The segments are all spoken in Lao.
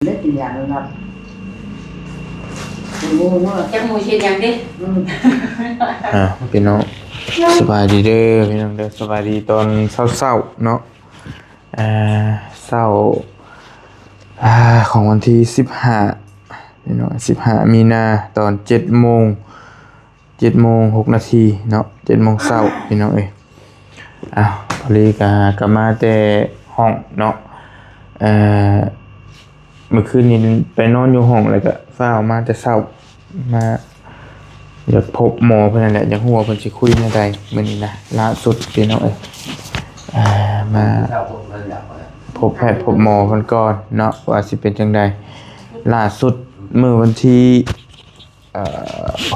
ໄດ້ກິນຢານອນຫຼັບ. ໂອ້ໂຫ ຈັກໝູ່ເຮັດຫຍັງເດ້. ອືມ ອ່າ ພີ່ນ້ອງ ສະບາຍດີເດີພີ່ນ້ອງເດີ ສະບາຍດີຕອນເຊົ້າໆເນາະ. ອ່າ ເຊົ້າ ອ່າ ຂອງວັນທີສິບຫ້າ ພີ່ນ້ອງ ສິບຫ້າມີນາ ຕອນເຈັດໂມງ ເຈັດໂມງຫົກນາທີເນາະ ເຈັດໂມງເຊົ້າ ພີ່ນ້ອງເອີຍ. ອ້າວ ພໍດີກະ ກະມາແຕ່ຫ້ອງເນາະ ເອີ ມື້ຄືນນີ້ໄປນອນຢູ່ຫ້ອງ ແລ້ວກະຟ້າວມາແຕ່ເຊົ້າ ມາຢາກພົບໝໍເພິ່ນນັ້ນແຫຼະ ຢາກຮູ້ວ່າເພິ່ນຊິຄຸຍແນວໃດມື້ນີ້ນະ. ລ່າສຸດ ພີ່ນ້ອງເອີຍ ເອີ ມາພົບແພດພົບໝໍເພິ່ນກ່ອນເນາະ ວ່າຊິເປັນຈັ່ງໃດ. ລ່າສຸດມື້ວັນທີ ເອີ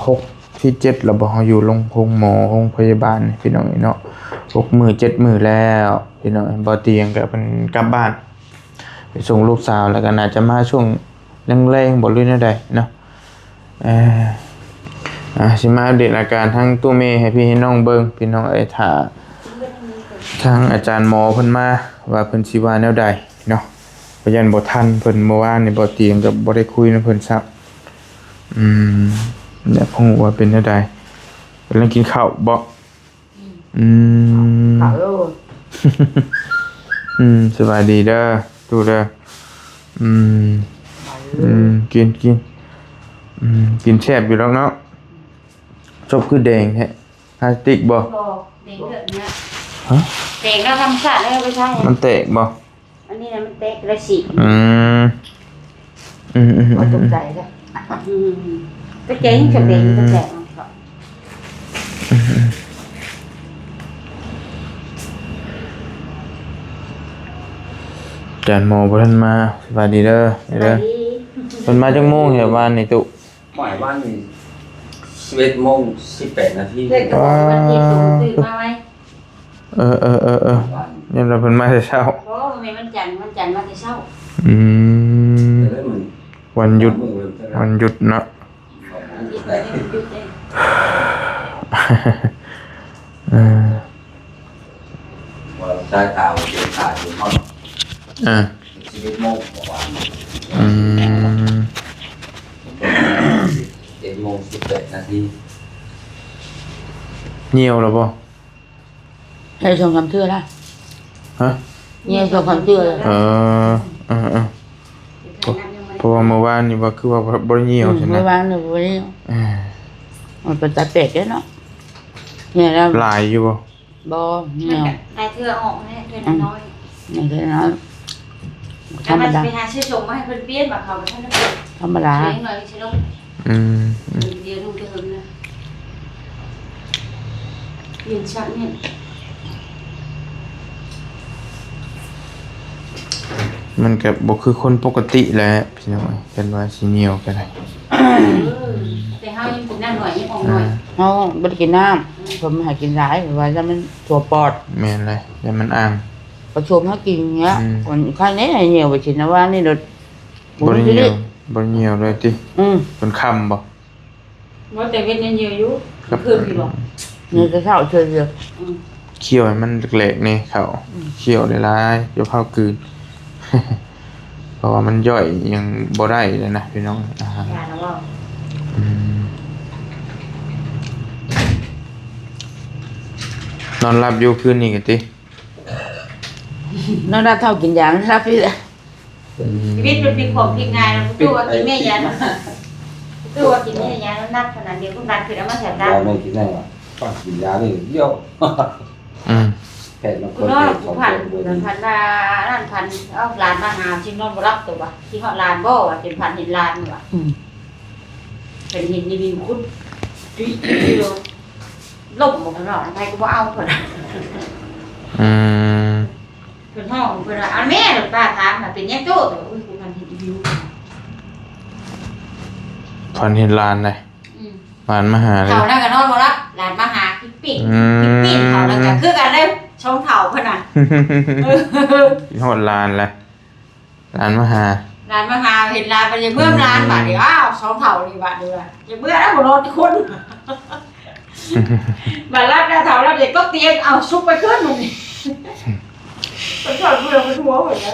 ຫົກ ທີເຈັດແລ້ວບໍ່ ເຮົາຢູ່ໂຮງ ໂຮງໝໍ ໂຮງພະຍາບານ ພີ່ນ້ອງເອີຍເນາະ. ຫົກມື້ເຈັດມື້ແລ້ວ ພີ່ນ້ອງເອີຍ. ບໍ່ຕຽງກະເພິ່ນກັບບ້ານໄປສົ່ງລູກສາວ ແລ້ວກະໜ້າຈະມາຊ່ວງແລງໆ ບໍ່ ຫຼືແນວໃດເນາະ. ເອີ ອ່າ ຊິມາອັບເດດອາການທາງຕູ້ແມ່ໃຫ້ພີ່ໃຫ້ນ້ອງເບິ່ງ ພີ່ນ້ອງເອີຍ. ຖ້າທາງອາຈານໝໍເພິ່ນມາ ວ່າເພິ່ນຊິວ່າແນວໃດເນາະ ກໍຢ້ານບໍ່ທັນເພິ່ນ. ເມື່ອວານນີ້ບໍ່ຕຽງກະບໍ່ໄດ້ຄຸຍນຳເພິ່ນຊ້ຳ. ອືມ ຢາກຮູ້ວ່າເປັນແນວໃດ ກຳລັງກິນເຂົ້າບໍ? ອືມ ອືມ ສະບາຍດີເດີຕູ້ເດີ. ອືມ ອືມ ກິນ ກິນ ອືມ ກິນແຊບຢູ່ດອກເນາະ. ສົບຄືແດງແທ້ ພລາສຕິກບໍ? ບໍ່ ແດງເທື່ອນີ້. ຮະ? ແດງແລ້ວທຳຊາດແລ້ວໄປໃຊ້ ມັນແຕກບໍ? ອັນນີ້ນະມັນແຕກລະສີ. ອືມ ອືມໆໆ ບໍ່ຕົກໃຈເດ້. ອືມ ຕົກໃຈ ອືມ ຍັງຈະເປັນຕົກໃຈ. ອືມໆ ອາຈານໝໍບໍ່ທັນມາ. ສະບາຍດີເດີ ສະບາຍດີ. ເພິ່ນມາຈັກໂມງແທ້ວານນີ້ຕຸ? ໝາຍວ່ານີ້ ສິບເອັດໂມງສິບແປດນາທີ. ເອີ ເອີ ເອີ ເອີ ແມ່ນວ່າເພິ່ນມາແຕ່ເຊົ້າ. ບໍ່ ແມ່ນວັນຈັນ ວັນຈັນມາແຕ່ເຊົ້າ. ອືມ ວັນຢຸດ ວັນຢຸດເນາະ. ເອີ ວ່າສາຍຕາ ເປັນຕາຢູ່ເຮົາເນາະ. ອ່າ ສິບເອັດໂມງປະມານ. ອືມ ສິບເອັດໂມງສິບແປດນາທີ. ຍ່ຽວແລ້ວບໍ່? ໃສ່ສອງສາມເທື່ອລະ. ຮະ? ຍ່ຽວສອງສາມເທື່ອລະ. ເອີ ເອີ ເອີ ເພາະ ເພາະວ່າມື້ວານນີ້ວ່າຄືວ່າບໍ່ ບໍ່ໄດ້ຍ່ຽວຊັ້ນນະ. ອືມ ມື້ວານນີ້ບໍ່ໄດ້ຍ່ຽວ. ເອີ ມັນເປັນຕາແປກເດ້ເນາະ. ຍ່ຽວແລ້ວ ຫຼາຍຢູ່ບໍ່? ບໍ່ ຍ່ຽວ ມັນກະຫຼາຍເທື່ອອອກແຫຼະ ເທື່ອນ້ອຍ. ອືມ ເທື່ອນ້ອຍ ທຳມະດາ. ແລ້ວມັນຊິໄປຫາຊື້ສົ້ມມາໃຫ້ເພິ່ນປ່ຽນ ບາດເຂົາບໍ່ທັນໄດ້ປ່ຽນ. ທຳມະດາ ເດັກນ້ອຍຊິລົງ. ອືມ ອືມ ດຽວນຸ່ງຈະເຫິງນະ ເຢັນຊະເຢັນ. ມັນກະບໍ່ຄືຄົນປົກກະຕິແຫຼະພີ່ນ້ອງເອີຍ ເພິ່ນວ່າຊິຍ່ຽວກະໄດ້. ເອີ ແຕ່ເຮົາຍັງກິນນ້ຳໜ້ອຍ ຍັງອອກໜ້ອຍ. ອ່າ ເຮົາບໍ່ໄດ້ກິນນ້ຳ ເພິ່ນໃຫ້ກິນຫຼາຍ ວ່າຢ້ານມັນທົ່ວປອດ. ແມ່ນແຫຼະ ຢ້ານມັນອ່າງ ປະສົມເຮົາກິນເນີ້ຍ. ອືມ ຄົນໄຂ້ແນ່ຍ່ຽວໄປກິນນະ ວ່ານີ້ໂດດ ບໍ່ໄດ້ຍ່ຽວ ບໍ່ໄດ້ຍ່ຽວເລີຍຕິ? ອືມ ເພິ່ນຄ່ຳບໍ່? ບໍ່ ແຕ່ເວັນຍັງຍ່ຽວຢູ່ ຄືນນີ້ບໍ່? ນີ້ແຕ່ເຊົ້າເທື່ອດຽວ. ອືມ ຄ້ຽວໃຫ້ມັນແຫຼກໆ ແດ່ເຂົ້າ. ອືມ ຄ້ຽວຫຼາຍໆ ຢ່າຟ້າວກືນ ເພາະວ່າມັນຍ່ອຍຫຍັງບໍ່ໄດ້ເລີຍນະພີ່ນ້ອງ. ອາຫານ ອືມ ນອນຫຼັບຢູ່ຄືນນີ້ກະຕິ? ນອນຫຼັບເທົ່າກິນຢາ ນອນຫຼັບຢູ່ແຫຼະ. ອືມ ຊີວິດມັນພິກຂອບພິກງ່າຍເນາະ. ບໍ່ຕູ້ວ່າກິນແມ່ຢາ ບໍ່ຕູ້ວ່າກິນແມ່ຢານອນຫຼັບຂະໜາດດຽວ ພວກນັ້ນຄືເອົາມາໃສ່ຕາ. ຢາແມ່ກິນໄດ້ຫວາ? ປາກກິນຢານີ້ດຽວ. ອືມ ແພດມາຄົນ ເອີ ເດີ ສອງຄົນ. ເພິ່ນຝັນວ່າ ນັ້ນຝັນ ເອົາຫຼານມາຫາ ຊິນອນບໍ່ຫຼັບຕົວະ ຄິດຮອດຫຼານບໍ່ ວ່າ ຈົນຝັນເຫັນຫຼານວ່າ. ອືມ ເພິ່ນເຫັນຢູ່ວິວຄຸດ ລົມບໍ່ເພິ່ນເນາະ ໃຜກໍບໍ່ເອົາເພິ່ນ. ອືມ ເພິ່ນຮ້ອງ ເພິ່ນວ່າ ເອົາແມ່ ປ້າຖາມວ່າ ເປັນຫຍັງໂຕ? ໂອ້ຍ ກູມັນເຫັນອີວິວ. ຝັນເຫັນຫຼານໃດ. ອືມ ຫຼານມາຫາເລີຍ. ເຂົານັ້ນກໍນອນບໍ່ຫຼັບ ຫຼານມາຫາ ປິ້ງ ອືມ ປິ້ງ ເຂົານັ້ນກໍຄືກັນເລີຍ ສອງເຖົ້າເພິ່ນນະ. ເອີ ຄິດຮອດຫຼານແຫຼະ. ຫຼານມາຫາ ຫຼານມາຫາ ເຫັນຫຼານໄປ ຢາກເມືອນຳຫຼານ. ອືມ ບາດນີ້ ອ້າວ ສອງເຖົ້ານີ້ ບາດນີ້ວ່າ ຢາກເມືອນຳ ບໍ່ນອນຈັກຄົນ. ບາດຫຼັບແລ້ວ ເຖົ້າຫຼັບ ຢາກຕົກຕຽງ ເອົາ ຊຸກໄປຄືນ ບາດນີ້ ເພິ່ນກໍເມືອໄປທົ່ວເພິ່ນນະ.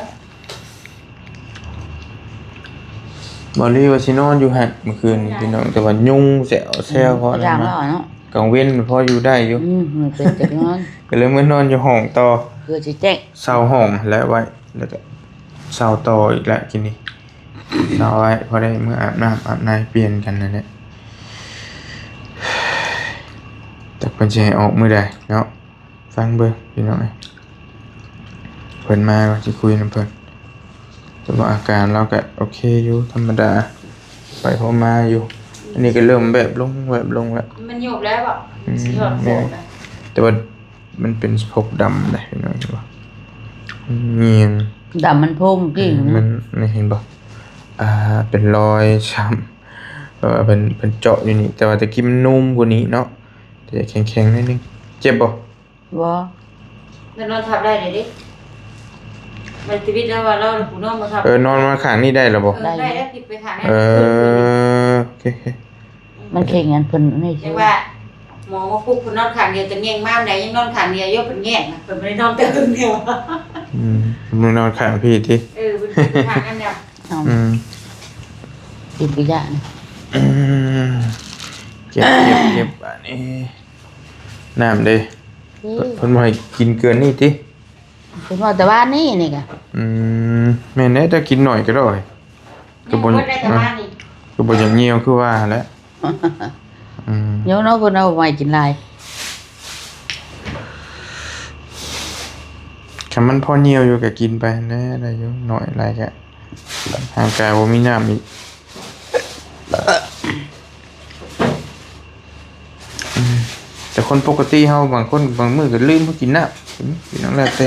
ບໍ່ລີວ່າຊິນອນຢູ່ຫັ້ນມື້ຄືນນີ້ພີ່ນ້ອງ ແຕ່ວ່າຍຸງແຊວແຊວພໍແລ້ວນະ. ກາງເວັນພໍຢູ່ໄດ້ຢູ່. ອືມ ມັນເປັນຈັກນອນ ກໍເລີຍມານອນຢູ່ຫ້ອງຕໍ່ ເພື່ອຊິແຈ້ງ ເຊົ່າຫ້ອງແລ້ວໄວ້ ແລ້ວກໍເຊົ່າຕໍ່ອີກແລ້ວກີ້ນີ້. ເຊົາໄວ້ ພໍໄດ້ມື້ອາບນ້ຳອາບໃນປ່ຽນກັນນັ້ນແຫຼະ. ຈັກເພິ່ນຊິໃຫ້ອອກມື້ໃດເນາະ ຟັງເບິ່ງພີ່ນ້ອງເອີຍ. ເພິ່ນມາວ່າຊິຄຸຍນຳເພິ່ນ ແຕ່ວ່າອາການລາວກະໂອເຄຢູ່ ທຳມະດາ ໄປພໍມາຢູ່. ອັນນີ້ກໍເລີ່ມແວບລົງ ແວບລົງແລ້ວ. ມັນຍຸບແລ້ວບໍ່? ອືມ ຊິຮອດໂຄງແລ້ວ. ແຕ່ວ່າ ມັນເປັນພວກດຳເດ້ ເຫັນບໍ່? ແມ່ນ ດຳມັນໂພງກີ້ ອືມ ມັນ ນີ້ເຫັນບໍ່? ອ່າ ເປັນຮອຍຊ້ຳ ເອີ ເພິ່ນ ເພິ່ນເຈາະຢູ່ນີ້ ແຕ່ວ່າແຕ່ກີ້ມັນນຸ່ມກວ່ານີ້ເນາະ ແຕ່ແຂງໆໜ້ອຍໜຶ່ງ. ເຈັບບໍ່? ບໍ່ ແລ້ວນອນທັບໄດ້ເດ້. ມັນທຳອິດແລ້ວວ່າລາວຜູ້ນອນບໍ່ທັບ. ເອີ ນອນມາຂ້າງນີ້ໄດ້ແລ້ວບໍ່? ເອີ ໄດ້ ໄດ້ແລ້ວ ຜິດໄປຂ້າງນັ້ນ. ເອີ ໂອເຄ ມັນເຄັ່ງອັນເພິ່ນນີ້ ຈັ່ງວ່າໝໍມາປຸກເພິ່ນນອນຂ້າງດຽວ ຈະແງ່ງມາໄດ້ ຍັງນອນຂ້າງດຽວຢູ່ ເພິ່ນແງ່ງນະ ເພິ່ນບໍ່ໄດ້ນອນແຕ່ເທິງດຽວ. ອືມ ມານອນຂ້າງພີ້ຕິ? ເອີ ເພິ່ນນອນຂ້າງນັ້ນແຫຼະ. ອືມ ກິນກະຍາ ອືມ ເກັບ ເກັບ ເກັບ ບາດນີ້ ນ້ຳເດ້ ເອີ ເພິ່ນບໍ່ໃຫ້ກິນເກີນນີ້ຕິ? ເພິ່ນເວົ້າແຕ່ວານນີ້ນີ້ກະ ອືມ ແມ່ນແຫຼະ ແຕ່ກິນໜ້ອຍກໍໄດ້ ກໍບໍ່ ແມ່ນ ເບິດໄດ້ແຕ່ວານນີ້ ກໍບໍ່ຢາກຍ່ຽວຄືວ່າຫັ້ນແຫຼະ. ອືມ ໂຍເນາະ ເພິ່ນເອົາໄວ້ກິນຫຼາຍ ຄັນມັນພໍຍ່ຽວຢູ່ກໍກິນໄປຫັ້ນແຫຼະ ໄດ້ຢູ່ ໜ້ອຍຫຼາຍກໍຮ່າງກາຍບໍ່ມີນ້ຳອີກ. ອືມ ແຕ່ຄົນປົກກະຕິເຮົາບາງຄົນບາງມື້ກໍລືມເຮົາກິນນ້ຳ ເປັນຫຍັງແລ້ວແຕ່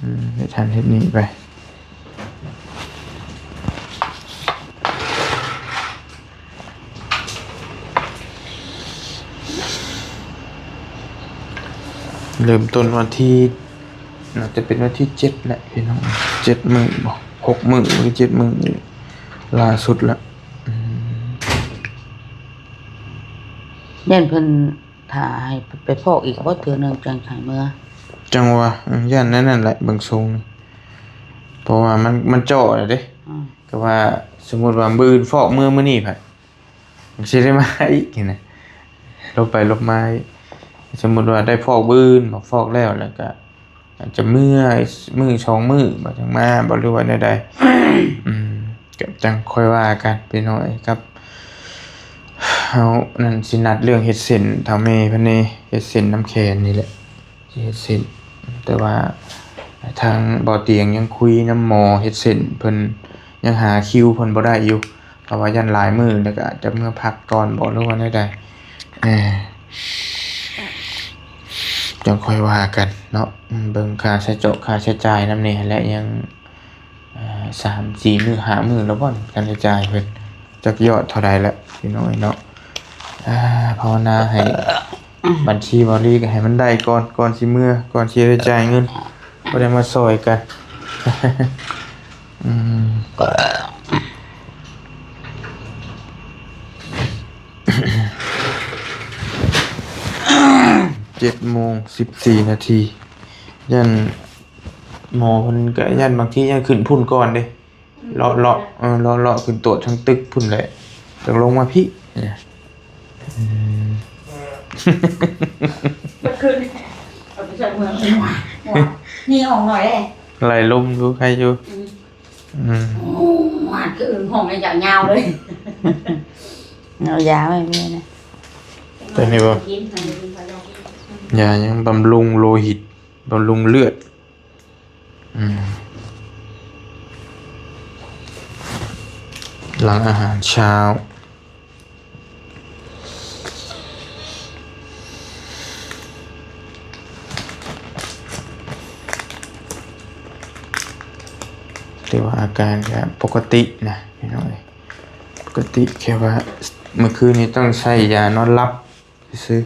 ອືມ ເຮັດຫັ້ນເຮັດນີ້ໄປ. ເລີ່ມຕົ້ນວັນທີ ໜ້າຈະເປັນວັນທີເຈັດແຫຼະພີ່ນ້ອງ ເຈັດມື້ບໍ ຫົກມື້ຫຼືເຈັດມື້ນີ້ ລ່າສຸດລະ. ອືມ ຢ້ານເພິ່ນຖ້າໃຫ້ໄປຟອກອີກບໍ່ ເທື່ອໜຶ່ງຈັ່ງໃຫ້ເມືອ? ຈັ່ງວ່າ ຢ້ານແນວນັ້ນແຫຼະເບິ່ງຊົງນີ້ ເພາະວ່າມັນ ມັນເຈາະແລ້ວເດ້. ອືມ ກໍວ່າສົມມຸດວ່າມື້ອື່ນຟອກເມືອມື້ນີ້ພັດ ມັນຊິໄດ້ມາອີກຫັ້ນນະ ລົບໄປລົບມາອີກ. ສົມມຸດວ່າໄດ້ຟອກມື້ອື່ນ ບອກຟອກແລ້ວ ແລ້ວກະອາດຈະເມືອມື້ສອງມື້ ບາດຈັ່ງມາບໍ ຫຼືວ່າແນວໃດ? ອືມ ກະຈັ່ງຄ່ອຍວ່າກັນພີ່ນ້ອງ ກັບເຮົານັ້ນ ຊິນັດເລື່ອງເຮັດເສັ້ນເຖົ້າແມ່ເພິ່ນແດ່ ເຮັດເສັ້ນນຳແຂນນີ້ແຫຼະ. ຊິເຮັດເສັ້ນ ແຕ່ວ່າທາງບໍ່ຕຽງຍັງຄຸຍນຳໝໍເຮັດເສັ້ນ ເພິ່ນຍັງຫາຄິວເພິ່ນບໍ່ໄດ້ຢູ່ ເພາະວ່າຢ້ານຫຼາຍມື້ ແລ້ວກໍອາດຈະເມືອພັກກ່ອນບໍ ຫຼືວ່າແນວໃດ ຈັ່ງຄ່ອຍວ່າກັນເນາະ. ເບິ່ງຄ່າໃຊ້ເຈາະ ຄ່າໃຊ້ຈ່າຍນຳແດ່ ແລະ ຍັງ ອ່າ ສາມສີ່ມື້ ຫ້າມື້ແລ້ວບໍ່ ຄ່າໃຊ້ຈ່າຍເພິ່ນ ຈັກຍອດເທົ່າໃດແລ້ວພີ່ນ້ອງເອີຍເນາະ. ອ່າ ພາວະນາໃຫ້ບັນຊີເບົາລີກໍໃຫ້ມັນໄດ້ກ່ອນ ກ່ອນຊິເມືອ ກ່ອນຊິໄດ້ຈ່າຍເງິນ ບໍ່ໄດ້ມາຊ່ອຍກັນ. ອືມ ເຈັດໂມງສິບສີ່ນາທີ ຢ້ານ ໝໍເພິ່ນກໍຢ້ານບາງທີຢ້ານຂຶ້ນພຸ້ນກ່ອນເດ້ ເລາະເລາະ ເອີ ເລາະເລາະຂຶ້ນຕວດທາງຕຶກພຸ້ນແຫຼະ ຈັ່ງລົງມາພີ້. ອືມ ຄືນ ເອົາໄປໃສ່ເມືອງ ນີ້ອອກໜ້ອຍເດ້ ໄລ່ລົມຢູ່ ໄຄຢູ່. ອືມ ອືມ ຫວາດຄືອື່ນຫ້ອງນີ້ຍາວໆເລີຍ ເອົາຢາໄວ້ແມ່ນະ ຕົວນີ້ບໍ່? ຢາຫຍັງ? ບຳລຸງໂລຫິດ ບຳລຸງເລືອດ. ອືມ ຫຼັງອາຫານເຊົ້າ ແຕ່ວ່າອາການກໍປົກກະຕິນະພີ່ນ້ອງເອີຍ ປົກກະຕິ ແຄ່ວ່າເມື່ອຄືນນີ້ຕ້ອງໃຊ້ຢານອນຫຼັບ ຊື້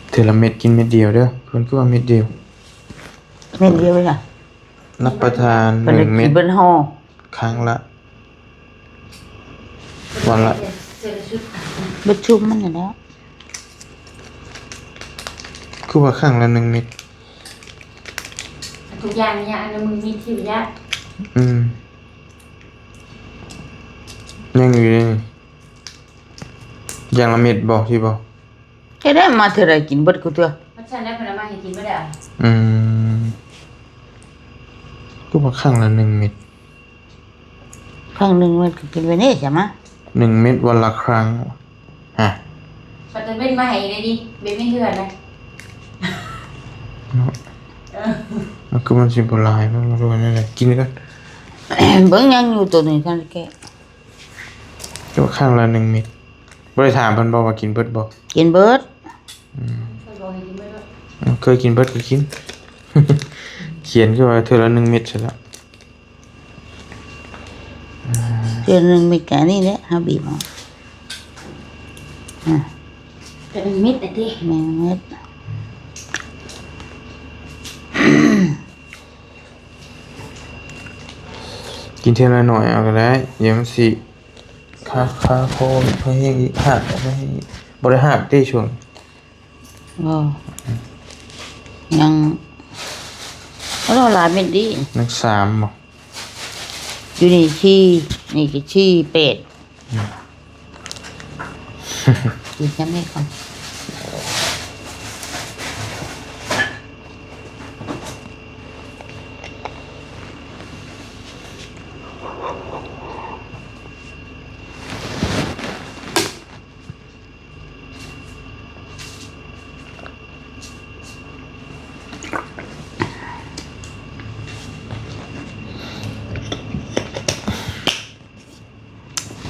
ເທື່ອລະເມັດ ກິນເມັດດຽວເດີ. ເພິ່ນຄືວ່າເມັດດຽວ ເມັດດຽວເລີຍ ຮັບປະທານ ເພິ່ນໄດ້ ໜຶ່ງເມັດ ກິນເບິດຫໍ່ ຄັ້ງລະ ວັນລະ ເບິດຊຸມມັນນັ້ນແຫຼະ ຄືວ່າຄັ້ງລະໜຶ່ງເມັດ ທຸກຢ່າງນີ້ ອັນໜຶ່ງມີທີ່ຢາກ ອືມ ຍັງຢູ່ເດ້ນີ້ ຢ່າງລະເມັດບໍ່ ຊິບໍ່? ເຮັດໄດ້ມາເທື່ອໃດກິນເບິດຄູ່ເທື່ອ. ມັນຊັ້ນແລ້ວເພິ່ນເອົາມາໃຫ້ກິນບໍ່ໄດ້. ອືມ ຄືວ່າຄັ້ງລະໜຶ່ງເມັດ. ຄັ້ງໜຶ່ງມັນກໍກິນໄປນີ້ຊະມະ ໜຶ່ງເມັດວັນລະຄັ້ງ. ຮະ ເຂົາຈະເມັດມາໃຫ້ໄດ້ດີ ເມັດມີເຮືອນນະ. ເນາະ ເອີ ມັນຄືມັນຊິບໍ່ຫຼາຍ ມັນບໍ່ຮູ້ວ່າແນວໃດ. ກິນກ່ອນ ເບິ່ງຍັງຢູ່ໂຕນີ້ ທັນແກະ. ຄືວ່າຄັ້ງລະໜຶ່ງເມັດ. ບໍ່ໄດ້ຖາມເພິ່ນບໍ່ວ່າກິນເບິດບໍ່? ກິນເບິດ. ອືມ ເພິ່ນບອກໃຫ້ກິນເບິດ. ເອີ ເຄີຍກິນເບິດກໍກິນ. ຂຽນຄືວ່າເທື່ອລະໜຶ່ງເມັດຊັ້ນລະ. ອືມ ເທື່ອໜຶ່ງເມັດກະອັນນີ້ແຫຼະ ເຮົາບີບເອົາ. ອືມ ເທື່ອໜຶ່ງເມັດນະຕິ. ໜຶ່ງເມັດ. ກິນເທື່ອລະໜ້ອຍເອົາກໍໄດ້ ດຽວມັນຊິຄາ ຄາຄໍເພິ່ນແຮງອີກ ຮາກເພິ່ນແຮງອີກ. ບໍ່ໄດ້ຮາກຕິຊ່ວງ ບໍ່ ຍັງ ເອົາຫຼາຍເມັດດີ. ນັກສາມບໍ່? ຢູ່ນີ້ສີ່ ນີ້ກໍສີ່ ແປດ. ອືມ ກິນຈຳນີ້ກ່ອນ.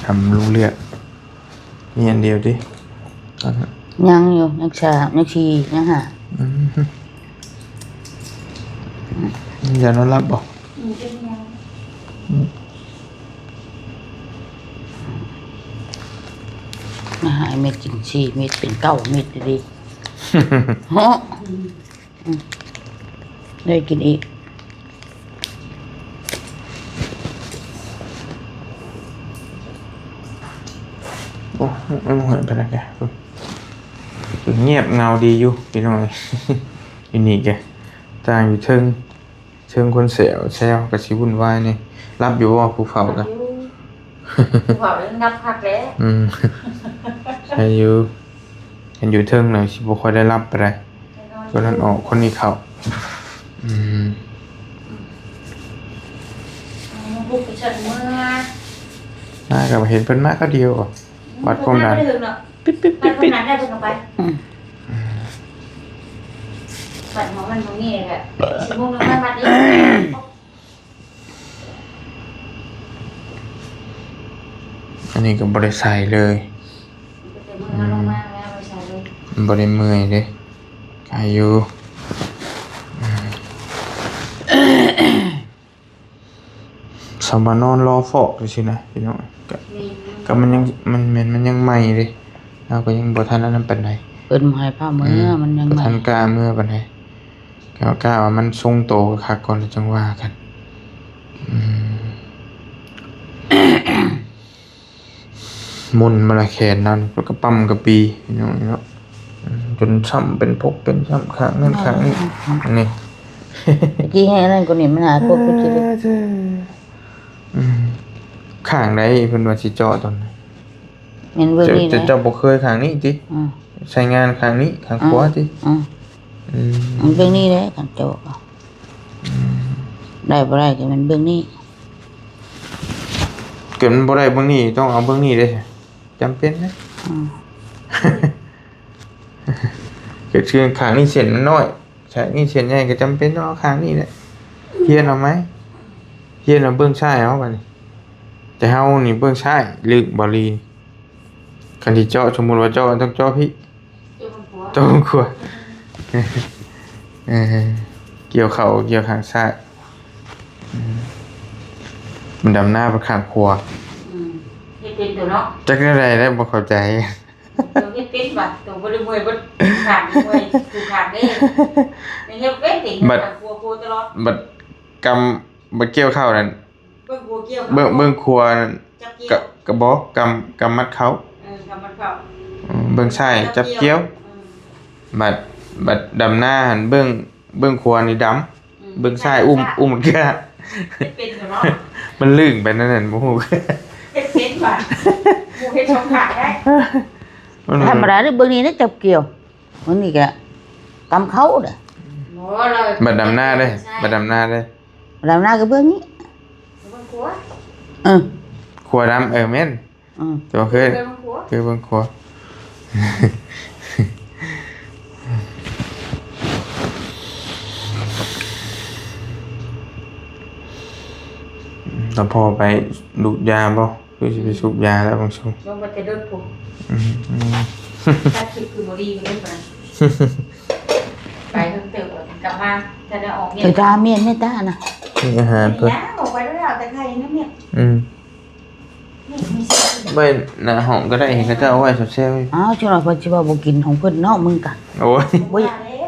ທຳລູກເລືອກ ມີອັນດຽວຕິ ຍັງຢູ່ ຍັງສາມ ຍັງສີ່ ຍັງຫ້າ. ອືມ ຢານອນຫຼັບບໍ່? ອືມ ເປັນຫຍັງ? ອືມ ມາຫາເມັດກິນສີ່ເມັດ ເປັນເກົ້າເມັດເດ້ ເນາະ. ອືມ ອືມ ໄດ້ກິນອີກ. ໂອ້ ມັນບໍ່ເຫັນເປັນຫຍັງ ງຽບເຫງົາດີຢູ່ພີ່ນ້ອງ. ຢູ່ນີ້ກະຕ່າງຢູ່ເທິງ ເຊິ່ງຄົນແຊວ ແຊວກໍຊິວຸ່ນວາຍແດ່. ຫຼັບຢູ່ບໍ່ຜູ້ເຝົ້າກະ? ຢູ່ ຜູ້ເຝົ້າຍັງຫຼັບຄັກແຫຼະ. ອືມ ໃຫ້ຢູ່ ຄັນຢູ່ເທິງນະຊິບໍ່ຄ່ອຍໄດ້ຫຼັບປານໃດ. ແນ່ນອນ ຄົນນັ້ນອອກ ຄົນນີ້ເຂົ້າ. ອືມ ອືມ ອືມ ບຸກໄປເຊີນເມືອ ມາກໍເຫັນເພິ່ນມາຄາວດຽວ ອືມ ວັດຄວາມດັນ ເພິ່ນມາບໍ່ໄດ້ເຖິງເນາະ. ປິດໆໆໆ ວັດຄວາມດັນໄດ້ເພິ່ນກໍໄປ. ອືມ ວັດຂອງມັນຂອງນີ້ແຫຼະ ຊິໂມງໜຶ່ງມາວັດນີ້. ອັນນີ້ກໍບໍ່ໄດ້ໃສ່ເລີຍ. ອືມ ບໍ່ໄດ້ເມື່ອຍເດ້ ໄຄຢູ່. ອືມ ສຳວ່ານອນລໍຟອກຊື່ໆນະພີ່ນ້ອງ. ກະ ແມ່ນ ກະມັນຍັງ ມັນແມ່ນ ມັນຍັງໃໝ່ເດ້ ເຮົາກໍຍັງບໍ່ທັນອັນນັ້ນປານໃດ. ເພິ່ນໃຫ້ພາເມືອ ອືມ ມັນຍັງ ບໍ່ທັນ ໃໝ່ ກ້າເມືອປານໃດ. ກະ ກະວ່າມັນຊົງໂຕຄັກກ່ອນ ແລ້ວຈັ່ງວ່າກັນ. ອືມ ມົນມາລະແຂນນັ້ນ ແລ້ວກໍປ້ຳກະປີເນາະ ເນາະ. ອືມ ຈົນຊ້ຳເປັນພົກເປັນຊ້ຳ ຂ້າງນັ້ນຂ້າງນີ້ ນີ້. ຕະກີ້ໃຫ້ອັນນັ້ນກວ່ານີ້ ມັນຫາພົກໄປກິນ. ເອີ ເອີ ອືມ ຂ້າງໃດເພິ່ນວ່າຊິເຈາະຕອນນັ້ນ? ແມ່ນເບິ່ງນີ້ແຫຼະ. ເຈົ້າ ເຈົ້າບໍ່ເຄີຍຂ້າງນີ້ຕິ? ອືມ ໃຊ້ງານຂ້າງນີ້ ຂ້າງຂວາຕິ? ອືມ ອືມ ອືມ ເບິ່ງນີ້ແຫຼະ ຄັນເຈາະ. ອືມ ໄດ້ບໍ່ໄດ້ກໍແມ່ນເບິ່ງນີ້. ເກີດມັນບໍ່ໄດ້ເບິ່ງນີ້ ຕ້ອງເອົາເບິ່ງນີ້ເດ້ ຈຳເປັນນະ. ອືມ ເກີດເຊື່ອງຂ້າງນີ້ເສັ້ນມັນນ້ອຍ ຂ້າງນີ້ເສັ້ນໃຫຍ່ ກໍຈຳເປັນຕ້ອງເອົາຂ້າງນີ້ແຫຼະ. ຮຽນເອົາໃໝ່ ຮຽນເອົາເບິ່ງຊ້າຍເອົາບາດນີ້. ແຕ່ເຮົານີ້ເບິ່ງຊ້າຍ ລຶກບໍ່ລີ. ຄັນຊິເຈາະ ສົມມຸດວ່າເຈາະ ຕ້ອງເຈາະພີ້ ເຈາະເບື້ອງຂວາ. ເອີ ກ່ຽວເຂົ້າ ກ່ຽວຂ້າງຊ້າຍ. ອືມ ມັນດຳນາໄປຂ້າງຂວາ. ອືມ ເຮັດເປັນຕົວເນາະ. ຈັກແນວໃດແລ້ວ ບໍ່ເຂົ້າໃຈ. ໂຕເຮັດເປັນບາດ ໂຕບໍ່ໄດ້ເມື່ອຍເບິດຂ້າງ ເມື່ອຍທຸກຂ້າງເດ້. ຍັງເຮັດເປັນຕິ ຂ້າງຂວາໂພຕະຫຼອດ. ບັດກຳ ບັດກ່ຽວເຂົ້ານັ້ນ ເບື້ອງຂວາກ່ຽວ ເບື້ອງ ເບື້ອງຂວານັ້ນ ຈັບກ່ຽວ ກະ ກະບໍ່ ກຳ ກຳມັດເຂົ້າ. ເອີ ກຳມັດເຂົ້າ. ອືມ ເບື້ອງຊ້າຍຈັບກ່ຽວ. ອືມ ບັດ ບັດດຳນາຫັ້ນ ເບື້ອງ ເບື້ອງຂວານີ້ດຳ. ອືມ ເບື້ອງຊ້າຍອຸ້ມ ອຸ້ມເກືອ. ເຮັດເປັນເນາະ. ມັນລຶ້ງໄປນັ້ນ ບໍ່ຮູ້. ເຮັດເປັນ ບາດ ໝູ່ເຮັດສອງຂ້າງໄດ້. ມັນ ທຳມະດາເດ້ ເບິ່ງນີ້ນະ ຈັບກ່ຽວ ເບິ່ງນີ້ກະກຳເຂົ້າເດ້. ບໍ່ ລາວ ບັດດຳນາເດ້ ບັດດຳນາເດ້ ບັດດຳນາກະເບິ່ງນີ້ ເບິ່ງຂວາ ເອີ ຂວາດຳ ເອີ ແມ່ນ. ອືມ ແຕ່ວ່າຄື ເບິ່ງຂວາ ຄືເບິ່ງຂວາ ແລ້ວພໍ່ໄປດູດຢາບໍ່? ຄືຊິໄປສູບຢາແລ້ວບາງຊ່ວງ ລົງໄປແຕ່ເດິກພຸ້ນ. ອືມ ອືມ ຖ້າຄິດຄືບໍ່ດີເລີຍ ໄປເພິ່ງຕື່ມ ກັບມາ ຖ້າໄດ້ອອກເມຍ ເອີ ຕາມຽນແມ່ຕານະ ມີອາຫານເພິ່ນ ຍາ ອອກໄປແລ້ວ ເອົາແຕ່ໄຂ່ນຳເມຍ. ອືມ ໄວ້ໜ້າຫ້ອງກໍໄດ້ ເຫັນເຂົາເຈົ້າເອົາໄວ້ແຊວໆ. ອ້າວ ຈັ່ງວ່າເພິ່ນຊິວ່າບໍ່ກິນຂອງເພິ່ນເນາະ ມຶງກະ. ໂອ້ຍ ບໍ່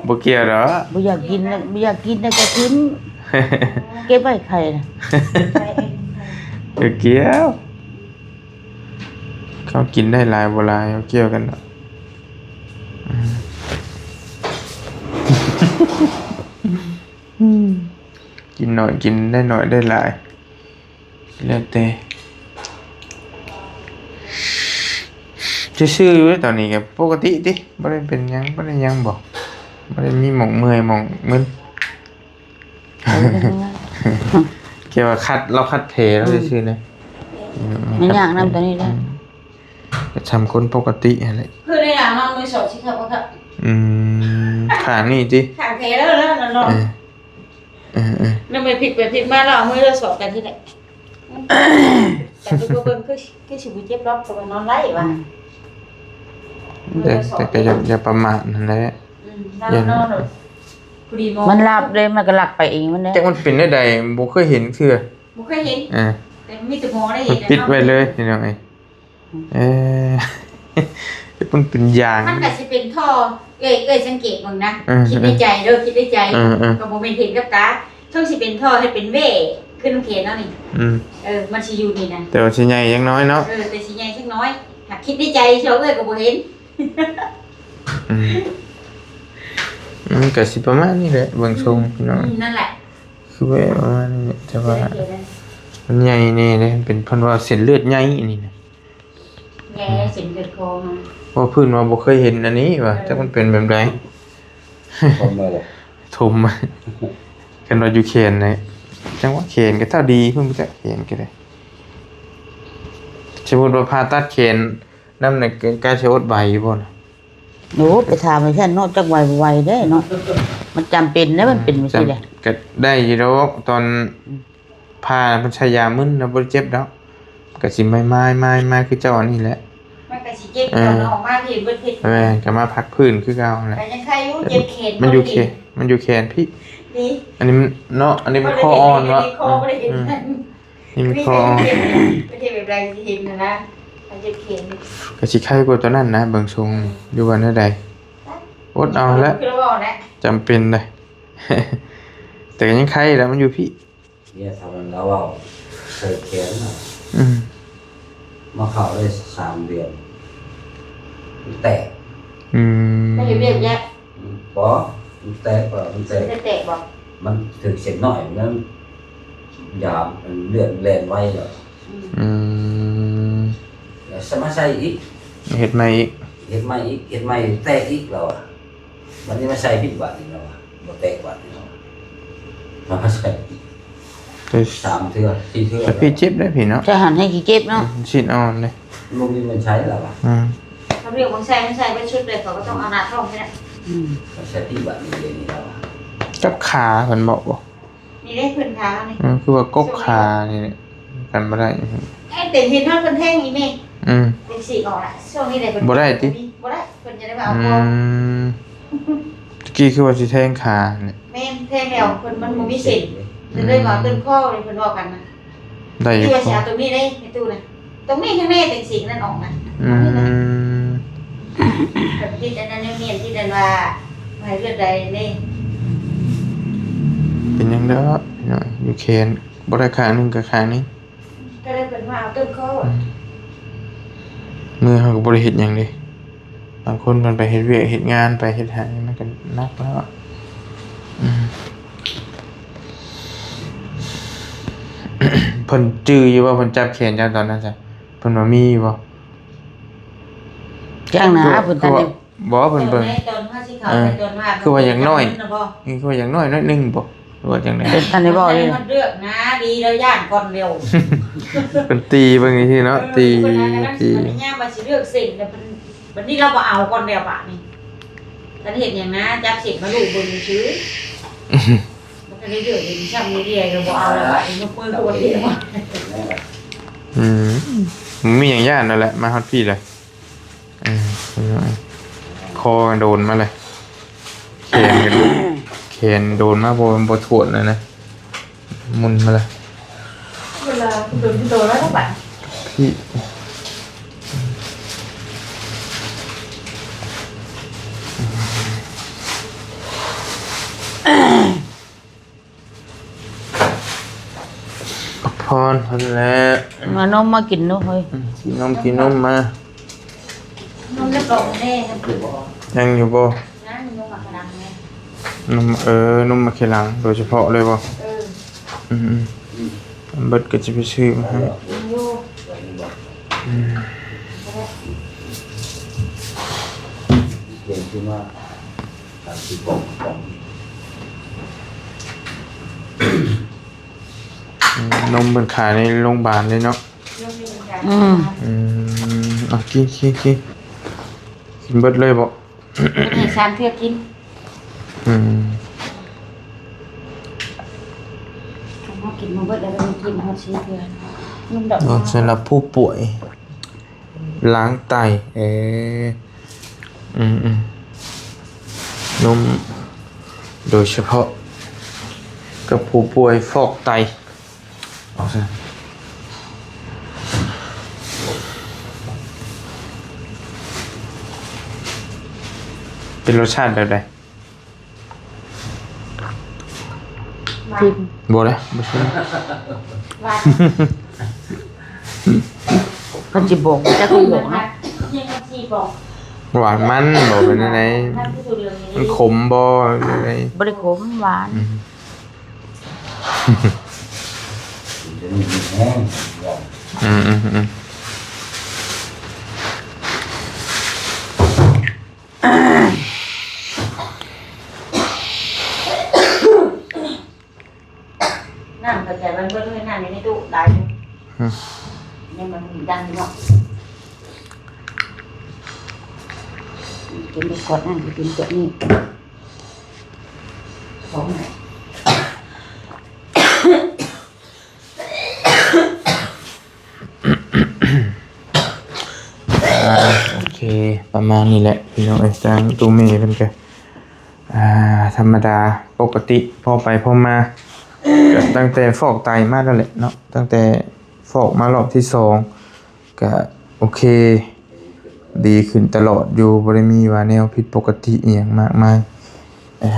ບໍ່ກ່ຽວດອກ ບໍ່ຢາກກິນນະ ບໍ່ຢາກກິນນະກໍຖິ້ມ ເກັບໄວ້ໄຂ່ນະ. ບໍ່ກ່ຽວ ເຂົາກິນໄດ້ຫຼາຍບໍ່ຫຼາຍ ບໍ່ກ່ຽວກັນດອກ. ອືມ ກິນໜ້ອຍ ກິນໄດ້ໜ້ອຍໄດ້ຫຼາຍ ແລ້ວແຕ່ ຊື່ໆຢູ່ເດ້ ຕອນນີ້ກໍປົກກະຕິຕິ ບໍ່ໄດ້ເປັນຫຍັງ ບໍ່ໄດ້ຫຍັງບໍ ບໍ່ໄດ້ມີໝ່ອງເມື່ອຍໝ່ອງມຶນ. ແຄ່ວ່າຂັດ ລາວຂັດແຜລາວ ອືມ ຊື່ໆນະ. ອືມ ມັນຍາກນຳຕອນນີ້ນະ ອືມ ກໍຊ່ຳຄົນປົກກະຕິຫັ້ນແຫຼະ. ຄືໃນຫຼັງນອນມືສອງຊິຄັບບໍ່ຄັບ? ອືມ ຂ້າງນີ້ຕິ? ຂ້າງແຜແລ້ວນອນ ເອີ ເອີ ເອີ ແລ້ວໄປພິກໄປພິກມາ ແລ້ວເອົາມືລະສອບກັນທີ່ໃດ. ແຕ່ຄືເບິ່ງຄື ຄືຊິບໍ່ເຈັບດອກ ເພາະວ່ານອນໄດ້ວ່າ. ອືມ ແຕ່ ແຕ່ກໍຢ່າ ຢ່າປະໝາດຫັ້ນແຫຼະ. ອືມ ນອນ ນອນ ພໍດີໝໍ ມັນຫຼັບເດ້ ມັນກໍຫຼັບໄປເອງມັນເດ້. ແຕ່ມັນເປັນແນວໃດ ບໍ່ເຄີຍເຫັນເທື່ອ ບໍ່ເຄີຍເຫັນ. ເອີ ແຕ່ມີແຕ່ໝໍໄດ້ເຫັນ ມັນປິດໄວ້ເລີຍ ເນາະ ພີ່ນ້ອງເອີຍ. ເອີ ມັນເປັນຢາງ ມັນກໍຊິເປັນທໍ່ ເອີຍ ເອີຍສັງເກດເບິ່ງນະ. ເອີ ຄິດໃນໃຈເດີ ຄິດໃນໃຈ ເອີ ເອີ ກໍບໍ່ແມ່ນເຫັນກັບຕາ. ເທິງຊິເປັນທໍ່ ເຮັດເປັນແຫວ່ ຄືນ້ຳແຂງເຮົານີ້. ອືມ ເອີ ມັນຊິຢູ່ນີ້ນະ ແຕ່ວ່າຊິໃຫຍ່ຈັກໜ້ອຍເນາະ. ເອີ ແຕ່ຊິໃຫຍ່ຈັກໜ້ອຍ ຫາກຄິດໃນໃຈ ເຊື່ອເອີຍກໍບໍ່ເຫັນ. ອືມ ມັນກໍຊິປະມານນີ້ແຫຼະ ເບິ່ງຊົງ ອືມ ພີ່ນ້ອງ. ອືມ ນັ້ນແຫຼະ ຄືແວ່ປະມານນີ້ແຫຼະ ແຕ່ວ່າ ມັນໃຫຍ່ແນ່ເດ້ ມັນເປັນ ເພິ່ນວ່າເສັ້ນເລືອດໃຫຍ່ອັນນີ້ນະ. ແຍ່ເສັ້ນເລືອດຄໍເຮົາ ເວົ້າພື້ນວ່າບໍ່ເຄີຍເຫັນອັນນີ້ວ່າ ເອີ ຈັກມັນເປັນແບບໃດ. ຖົມມາເລີຍ ຖົມ ຄັນວ່າຢູ່ແຂນນີ້ ຈັງຫວະແຂນກໍເທົ່າດີເພິ່ນບໍ່ຈັກແຂນກໍໄດ້. ສົມມຸດວ່າຜ່າຕັດແຂນນຳນີ້ ກະຊິອົດໄຫວຢູ່ບໍ່ນະ? ໂອ້ ໄປຖາມໄອ້ຊັ້ນເນາະ ຈັກໄຫວບໍ່ໄຫວເດ້ເນາະ ມັນຈຳເປັນເດ້ ມັນເປັນຈັ່ງຊີ້ແຫຼະ. ກໍໄດ້ຢູ່ດອກ ຕອນ ອືມ ຜ່າເພິ່ນໃຊ້ຢາມຶນນະ ບໍ່ໄດ້ເຈັບດອກ ກໍຊິມາຍໆໆ ຄືເຈົ້າອັນນີ້ແຫຼະ. ມັນກໍຊິເຈັບ ເອີ ຕອນອອກມາເຫັນເບິດເຮັດ ແມ່ນ ກໍມາພັກພື້ນຄືເກົ່າຫັ້ນແຫຼະ. ກໍຍັງໄຄຢູ່ ເຈັບແຂນ ມັນຢູ່ແຂນ ມັນຢູ່ແຂນພີ້. ນີ້ ອັນນີ້ມັນເນາະ ອັນນີ້ມັນຄໍອ່ອນເນາະ ນີ້ມັນຄໍອ່ອນ ມັນເຮັດແບບໃດຊິເຫັນຫັ້ນນະ ມັນເຈັບແຂນ. ກໍຊິໄຄກວ່າຕົວນັ້ນນະ ເບິ່ງຊົງ ຫຼືວ່າແນວໃດ ອົດເອົາແຫຼະ ຄືລາວເວົ້າແຫຼະ ຈຳເປັນເດ້. ແຕ່ກໍຍັງໄຄແຫຼະ ມັນຢູ່ພີ້. ເມຍເຖົ້ານັ້ນລາວເວົ້າໃສ່ແຂນນະ ອືມ ມາເຂົ້າໄດ້ສາມເດືອນ ມັນແຕກ. ອືມ ມັນເຮັດວຽກຍາກ ອືມ ບໍ່ ມັນແຕກ ມັນແຕກ ມັນແຕກບໍ່? ມັນຖືກເສັ້ນນ້ອຍ ມັນຢາມ ມັນເລືອດແລ່ນໄວແລ້ວ. ອືມ ອືມ ແລ້ວສະມາໃສ່ອີກ ເຮັດໃໝ່ອີກ ເຮັດໃໝ່ອີກ ເຮັດໃໝ່ແຕກອີກ ລາວວ່າ. ບັດນີ້ມາໃສ່ຜິດບາດນີ້ແລ້ວວ່າ ບໍ່ແຕກບາດນີ້ແລ້ວວ່າ ມາໃສ່ ເອີ ສາມເທື່ອ ສີ່ເທື່ອ ແຕ່ພີ້ເຈັບໄດ໋ພີ້ເນາະ. ແຕ່ຫັ້ນແຮ່ງຊິເຈັບເນາະ ອືມ ຊີ້ນອ່ອນເດ້ ບໍ່ມີມັນໃຊ້ແລ້ວວ່າ. ອືມ ເຂົາເລີຍບໍ່ໃສ່ ມັນໃສ່ໄປຊຸດເລີຍ ເຂົາກໍຕ້ອງເອົາໜ້າທ້ອງນີ້ແຫຼະ. ອືມ ມາໃສ່ຜິດບາດນີ້ ດຽວນີ້ແລ້ວວ່າ ກັບຂາເພິ່ນບອກບໍ່? ນີ້ເດ້ ພື້ນຖານນີ້ ອືມ ຄືວ່າກົກຂານີ້ກັນບໍ່ໄດ້. ເອີ ເຕັມເຫັນຮອດເພິ່ນແທງອີກແມ່ ອືມ ເປັນສີອອກລະ ຊ່ວງນີ້ໄດ້ ບໍ່ໄດ້ຕິ ບໍ່ໄດ້ ເພິ່ນຈະໄດ້ມາເອົາຄອງ. ອືມ ຕະກີ້ຄືວ່າຊິແທງຂານີ້ ແມ່ນ ແທງແລ້ວເພິ່ນ ມັນບໍ່ມີເສັ້ນ ອືມ ເລີຍວ່າເອີ້ນຄອເລີຍ ເພິ່ນເວົ້າກັນນະ ໄດ້ຢູ່ ຄືວ່າຊິເອົາຕົງນີ້ເດ້ ແມ່ຕູ້ນະ ຕົງນີ້ຂ້າງໃນຈັ່ງຊີ້ນັ້ນອອກນະ. ອືມ ຕິດອັນນັ້ນແນວແມ່ນ ຕິດອັນວ່າໃຫ້ເລືອດໄດ້ເດ້ ເປັນຫຍັງດອກ ຢູ່ແຂນ ບໍ່ໄດ້ຂ້າງໜຶ່ງກໍຂ້າງໜຶ່ງ ກໍເລີຍເພິ່ນວ່າເອົາຕົ້ນຄໍ. ອືມ ມືເຮົາກໍບໍ່ໄດ້ເຮັດຫຍັງເດ້ ບາງຄົນເພິ່ນໄປເຮັດວຽກເຮັດງານ ໄປເຮັດຫຍັງ ມັນກໍໜັກແລ້ວ. ອືມ ເພິ່ນຈື່ຢູ່ບໍ່ ເພິ່ນຈັບແຂນເຈົ້າຕອນນັ້ນຊະ? ເພິ່ນວ່າມີຢູ່ບໍ່? ຈັ່ງນະ ເພິ່ນ ຄືວ່າ ບໍ່ ເພິ່ນເບິ່ງ ຕອນເຮົາຊິເຂົ້າ ເອີ ໄປຕອນວ່າ ຄືວ່າຢ່າງໜ້ອຍ ນະບໍ່? ຄືວ່າຢ່າງໜ້ອຍໜ້ອຍໜຶ່ງບໍ່ ຫຼືວ່າຈັ່ງໃດ? ເພິ່ນທັນໄດ້ບອກເລີຍ ເລືອກນະ ດີແລ້ວ ຢ້ານກ່ອນແລ້ວ ເພິ່ນຕີເບິ່ງຈັ່ງຊີ້ເນາະ ເອີ ຕີ ເພິ່ນວ່າ ຕີ ກຳລັງຊິພະຍາຍາມວ່າຊິເລືອກເສັ້ນ ແຕ່ເພິ່ນ ບັດນີ້ລາວບໍ່ເອົາກ່ອນແລ້ວບາດນີ້ ຄັນເຮັດຫຍັງນະ ຈັບເສັ້ນມາລູບເບິ່ງຊື່ ມັນກໍໄດ້ເລືອກເຫັນຊ້ຳນີ້ແຫຼະ ກໍບໍ່ເອົາແລ້ວບາດນີ້ ຍົກມືກໍບໍ່ເຫັນວ່າ ອືມ ບໍ່ມີຫຍັງຢ້ານແລ້ວແຫຼະ ມາຮອດພີ້ແລ້ວ ເອີ ຄອໂດນມາແລ້ວ ແຂນກໍໂດນ ແຂນໂດນມາ ບໍ່ ບໍ່ຖ້ວນແລ້ວນະ ໝຸນມາແລ້ວ ເວລາໂດນທີ່ໂຕແລ້ວບາດ ພີ້ ພັກຜ່ອນເພິ່ນແຫຼະ ເອົານົມມາກິນເນາະເຮີ້ຍ ອືມ ກິນນົມ ກິນນົມມາ ນົມໃນກ່ອງແດ່ ຍັງຢູ່ບໍ່? ຍັງ ນົມໝາກຂະລັງແດ່ ນົມ ເອີ ນົມໝາກຂະລັງໂດຍສະເພາະເລີຍບໍ່? ເອີ ອືມໆ ເບິດກໍຈະໄປຊື້ມາໃຫ້ ຍັງຢູ່ ອືມ ເກັ່ງຂຶ້ນມາ ອືມ ນົມເພິ່ນຂາຍໃນໂຮງບານເລີຍເນາະ ອືມ ອືມ ເອົາ ກິນ ກິນ ກິນ ກິນເບິດເລີຍບໍ່? ເພິ່ນໃຫ້ສາມເທື່ອກິນ ອືມ ຄັນເຮົາກິນບໍ່ເບິດແລ້ວ ເພິ່ນໃຫ້ກິນຮອດສີ່ເທື່ອ ນົມດອກ ສຳລັບຜູ້ປ່ວຍ ລ້າງໄຕ ເອີ ອືມໆ ນົມໂດຍສະເພາະກັບຜູ້ປ່ວຍຟອກໄຕ ເອົາຊະ ເປັນລົດຊາດແບບໃດ? ບໍ່ເດ້ ບໍ່ຊິມ ຫວານ ຄັນຊິບອກ ຈັກຊິບອກເນາະ ຫວານມັນບໍ່ ເປັນແນວໃດ? ມັນຂົມບໍ່ ເປັນແນວໃດ? ບໍ່ໄດ້ຂົມ ຫວານ ອືມ ອືມໆໆ. ນ້ຳເຂົ້າໃຈມັນເບິດເລີຍ ນ້ຳຢູ່ໃນຕູ້ຫຼາຍຢູ່ ອືມ ຍັງມັນດັງຢູ່ເນາະ ກິນໄປກ່ອນ ນ້ຳກິນກ່ອນນີ້ ຂອງ ອ່າ ໂອເຄ ປະມານນີ້ແຫຼະພີ່ນ້ອງເອີຍ ທາງຕູ້ເມເພິ່ນກະ ອ່າ ທຳມະດາປົກກະຕິ ພໍໄປພໍມາ ກະຕັ້ງແຕ່ຟອກໄຕມາແລ້ວແຫຼະເນາະ ຕັ້ງແຕ່ຟອກມາລອບທີສອງ ກະໂອເຄ ດີຂຶ້ນຕະຫຼອດຢູ່ ບໍ່ໄດ້ມີວ່າແນວຜິດປົກກະຕິອີ່ຫຍັງມາກມາຍ ເອີ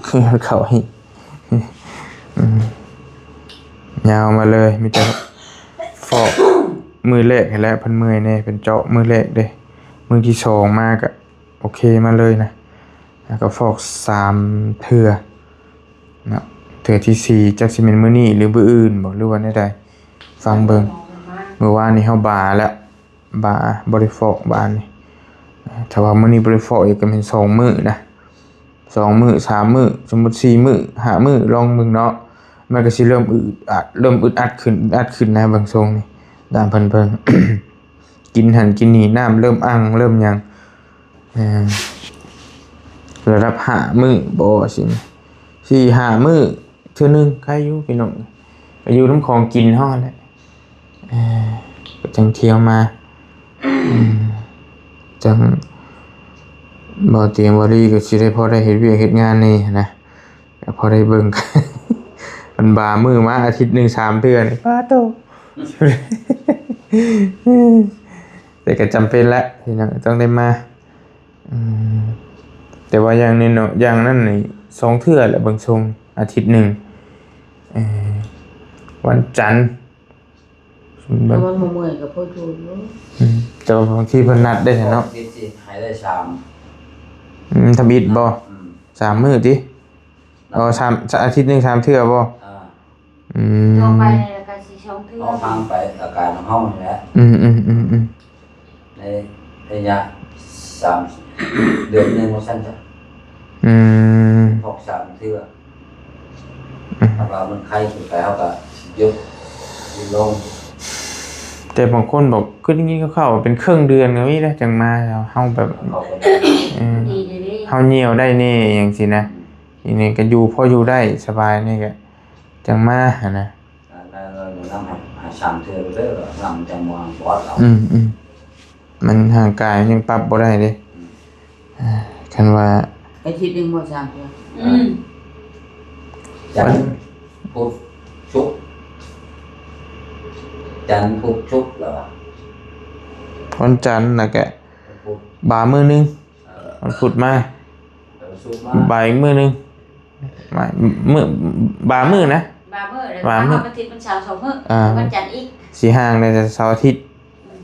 ຄືເຂົ້າໃຫ້ ອືມ ຍາວມາເລີຍ ມີແຕ່ຟອກມື້ແລກຫັ້ນແຫຼະ ເພິ່ນເມື່ອຍແດ່ ເພິ່ນເຈາະມື້ແລກເດ້ ມື້ທີສອງມາກະໂອເຄມາເລີຍນະ ແລ້ວກໍຟອກສາມເທື່ອເນາະ ເທື່ອທີສີ່ ຈັກຊິແມ່ນມື້ນີ້ ຫຼື ມື້ອື່ນບໍ ຫຼືວ່າແນວໃດ ຟັງເບິ່ງ ມື້ວານນີ້ເຮົາບາແລ້ວ ບາ ບໍ່ໄດ້ຟອກບາດນີ້ ຖ້າວ່າມື້ນີ້ບໍ່ໄດ້ຟອກອີກ ກໍແມ່ນສອງມື້ນະ ສອງມື້ ສາມມື້ ສົມມຸດສີ່ມື້ ຫ້າມື້ ລອງເບິ່ງເນາະ ມັນກໍຊິເລີ່ມອຶດອັດ ເລີ່ມອຶດອັດຂຶ້ນ ອຶດອັດຂຶ້ນນະ ເບິ່ງຊົງນີ້ ຕາມເພິ່ນເບິ່ງ ກິນຫັ້ນກິນນີ້ ນ້ຳເລີ່ມອັ່ງ ເລີ່ມຫຍັງ ເອີ ລະດັບຫ້າມື້ບໍ ຊິ ສີ່ຫ້າມື້ເທື່ອໜຶ່ງ ໄຄຢູ່ພີ່ນ້ອງ ກໍຢູ່ນຳຂອງກິນເຮົາຫັ້ນແຫຼະ ເອີ ກໍຈັ່ງທ່ຽວມາ ອືມ ຈັ່ງບໍ່ຕຽມບໍ່ລີກໍຊິໄດ້ພໍໄດ້ເຮັດວຽກເຮັດງານແດ່ນະ ກໍພໍໄດ້ເບິ່ງ ມັນບາງມື້ມາອາທິດໜຶ່ງສາມເທື່ອນີ້ ປາໂຕ ແຕ່ກໍຈຳເປັນແຫຼະພີ່ນ້ອງ ຕ້ອງໄດ້ມາ ອືມ ແຕ່ວ່າຢ່າງໜ້ອຍ ຢ່າງນັ້ນນີ້ສອງເທື່ອແຫຼະ ເບິ່ງຊົງອາທິດໜຶ່ງ ເອີ ວັນຈັນ ແຕ່ມັນບໍ່ເມື່ອຍກໍພໍຢູ່ຢູ່ ອືມ ແຕ່ວ່າບາງທີເພິ່ນນັດໄດ້ເນາະ ອາທິດຊິໃຫ້ໄດ້ສາມ ອືມ ທຳອິດບໍ່? ອືມ ສາມມື້ຕິ? ອໍ ສາມ ອາທິດໜຶ່ງສາມເທື່ອບໍ່? ອ່າ ອືມ ຕໍ່ໄປນີ້ກໍ ຊິສອງເທື່ອ ເຮົາຟັງໄປອາການຂອງເຮົານີ້ແຫຼະ ອືມໆໆໆ ໃນໄລຍະສາມເດືອນໜຶ່ງວ່າຊັ້ນຊະ ອືມ ພອກສາມເທື່ອ ອືມ ຖ້າວ່າມັນໄຄຂຶ້ນໄປ ເຮົາກໍຢຸດ ຢຸດລົງ ແຕ່ບາງຄົນບອກ ຄືໄດ້ຍິນຂ່າວໆ ເປັນເຄິ່ງເດືອນກໍມີເດ້ ຈັ່ງມາ ເຮົາແບບ ເອີ ເຮົາຍ່ຽວໄດ້ແດ່ຫຍັງຊີ້ນະ ອືມ ນີ້ກໍຢູ່ ພໍຢູ່ໄດ້ສະບາຍ ນີ້ກໍຈັ່ງມາຫັ້ນນະ ນຳໃຫ້ ໃຫ້ສາມເທື່ອເດີ ນຳຈັ່ງບໍ່ປອດເອົາ ອືມໆ ມັນຮ່າງກາຍມັນຍັງປັບບໍ່ໄດ້ເດ້ ອືມ ອ່າ ຄັນວ່າ ອາທິດໜຶ່ງບໍ່ສາມເທື່ອ ອືມ ຈັນ ພຸດ ສຸກ ຈັນ ພຸດ ສຸກ ແລ້ວວ່າ ວັນຈັນນະກະ ວັນພຸດ ບ່າຍມື້ໜຶ່ງ ເອີ ວັນພຸດມາ ວັນສຸກມາ ບ່າຍມື້ໜຶ່ງ ມາ ມື້ ບ່າຍມື້ນະ ບ່າຍມື້ ແລ້ວ ບ່າຍມື້ ວັນອາທິດມັນເສົາສອງມື້ ອ່າ ວັນຈັນອີກ ຊິຫ່າງແດ່ເສົາອາທິດ ອືມ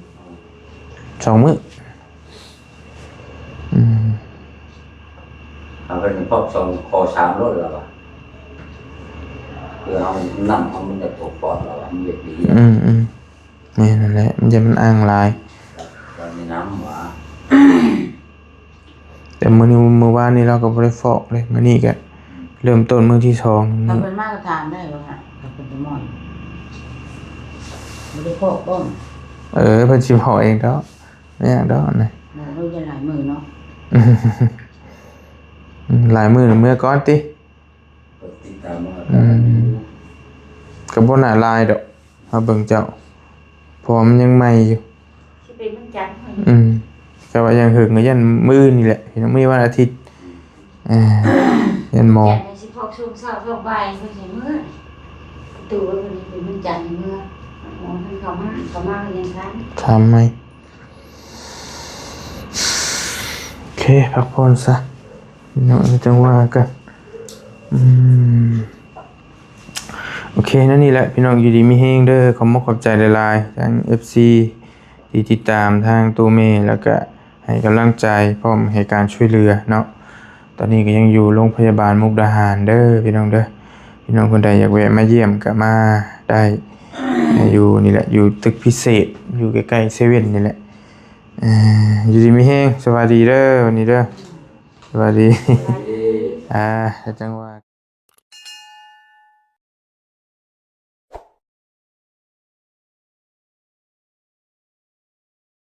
ສອງມື້ ອືມ ເອົາໄປເພາະສອງ ຂໍສາມໂລດແລ້ວວ່າ ເພື່ອເຮົານຳເຮົາມັນຈະຕົກປອດແລ້ວວ່າ ມັນເຮັດດີ ອືມໆ ແມ່ນນັ້ນແຫຼະ ມັນຈະ ມັນອ່າງຫຼາຍ ມັນມີນ້ຳຫວາ ແຕ່ມື້ນີ້ ມື້ວານນີ້ລາວກໍບໍ່ໄດ້ຟອກເລີຍ ມື້ນີ້ກໍເລີ່ມຕົ້ນມື້ທີສອງ ຖ້າເພິ່ນມາກໍຖາມໄດ້ວ່າ ຖ້າເພິ່ນຈະມອນ ບໍ່ໄດ້ຟອກບໍ່ ເອີ ເພິ່ນຊິເວົ້າເອງດອກ ບໍ່ຫຍັງດອກນະ ໂອ້ຍ ຢ່າຫຼາຍມື້ເນາະ ອືມ ຫຼາຍມື້ເມື່ອກ່ອນຕິ ເພິ່ນຕິດຕາມມາ ອືມ ກໍບໍ່ໜ້າຫຼາຍດອກ ເຮົາເບິ່ງເຈົ້າ ເພາະວ່າມັນຍັງໃໝ່ຢູ່ ຊິເປັນວັນຈັນ ອືມ ແຕ່ວ່າຢ່າງເຫິງກໍຢ້ານມື້ອື່ນນີ້ແຫຼະ ພີ່ນ້ອງ ມື້ວັນອາທິດ ເອີ ຢ້ານໝໍ ຈັນຊິພອກຊ່ວງເຊົ້າຊ່ວງບ່າຍເພິ່ນຊິເມືອ ປະຕູເພິ່ນເປັນວັນຈັນເມືອ ໝໍເພິ່ນເຂົ້າມາ ເຂົ້າມາກໍຍັງທັນ ຖາມໃໝ່ ໂອເຄ ພັກຜ່ອນຊະ ພີ່ນ້ອງ ຈັ່ງວ່າກັນ ອືມ ໂອເຄ ແນວນີ້ແຫຼະ ພີ່ນ້ອງ ຢູ່ດີມີແຮງເດີ ຂອບມຸກຂອບໃຈຫຼາຍໆ ທາງເອັຟຊີ ທີ່ຕິດຕາມທາງໂຕແມ່ ແລ້ວກະໃຫ້ກຳລັງໃຈ ພ້ອມໃຫ້ການຊ່ວຍເຫຼືອເນາະ ຕອນນີ້ກໍຍັງຢູ່ໂລງພະຍາບານມຸກດາຫານເດີ ພີ່ນ້ອງເດີ ພີ່ນ້ອງຄົນໃດຢາກແວະມາຢ້ຽມກໍມາໄດ້ ຢູ່ນີ້ແຫຼະ ຢູ່ຕຶກພິເສດ ຢູ່ໃກ້ໆເຊເວັ່ນນີ້ແຫຼະ ເອີ ຢູ່ດີມີແຮງ ສະບາຍດີເດີ ວັນນີ້ເດີ ສະບາຍດີ ອ່າ ແລ້ວຈັ່ງວ່າ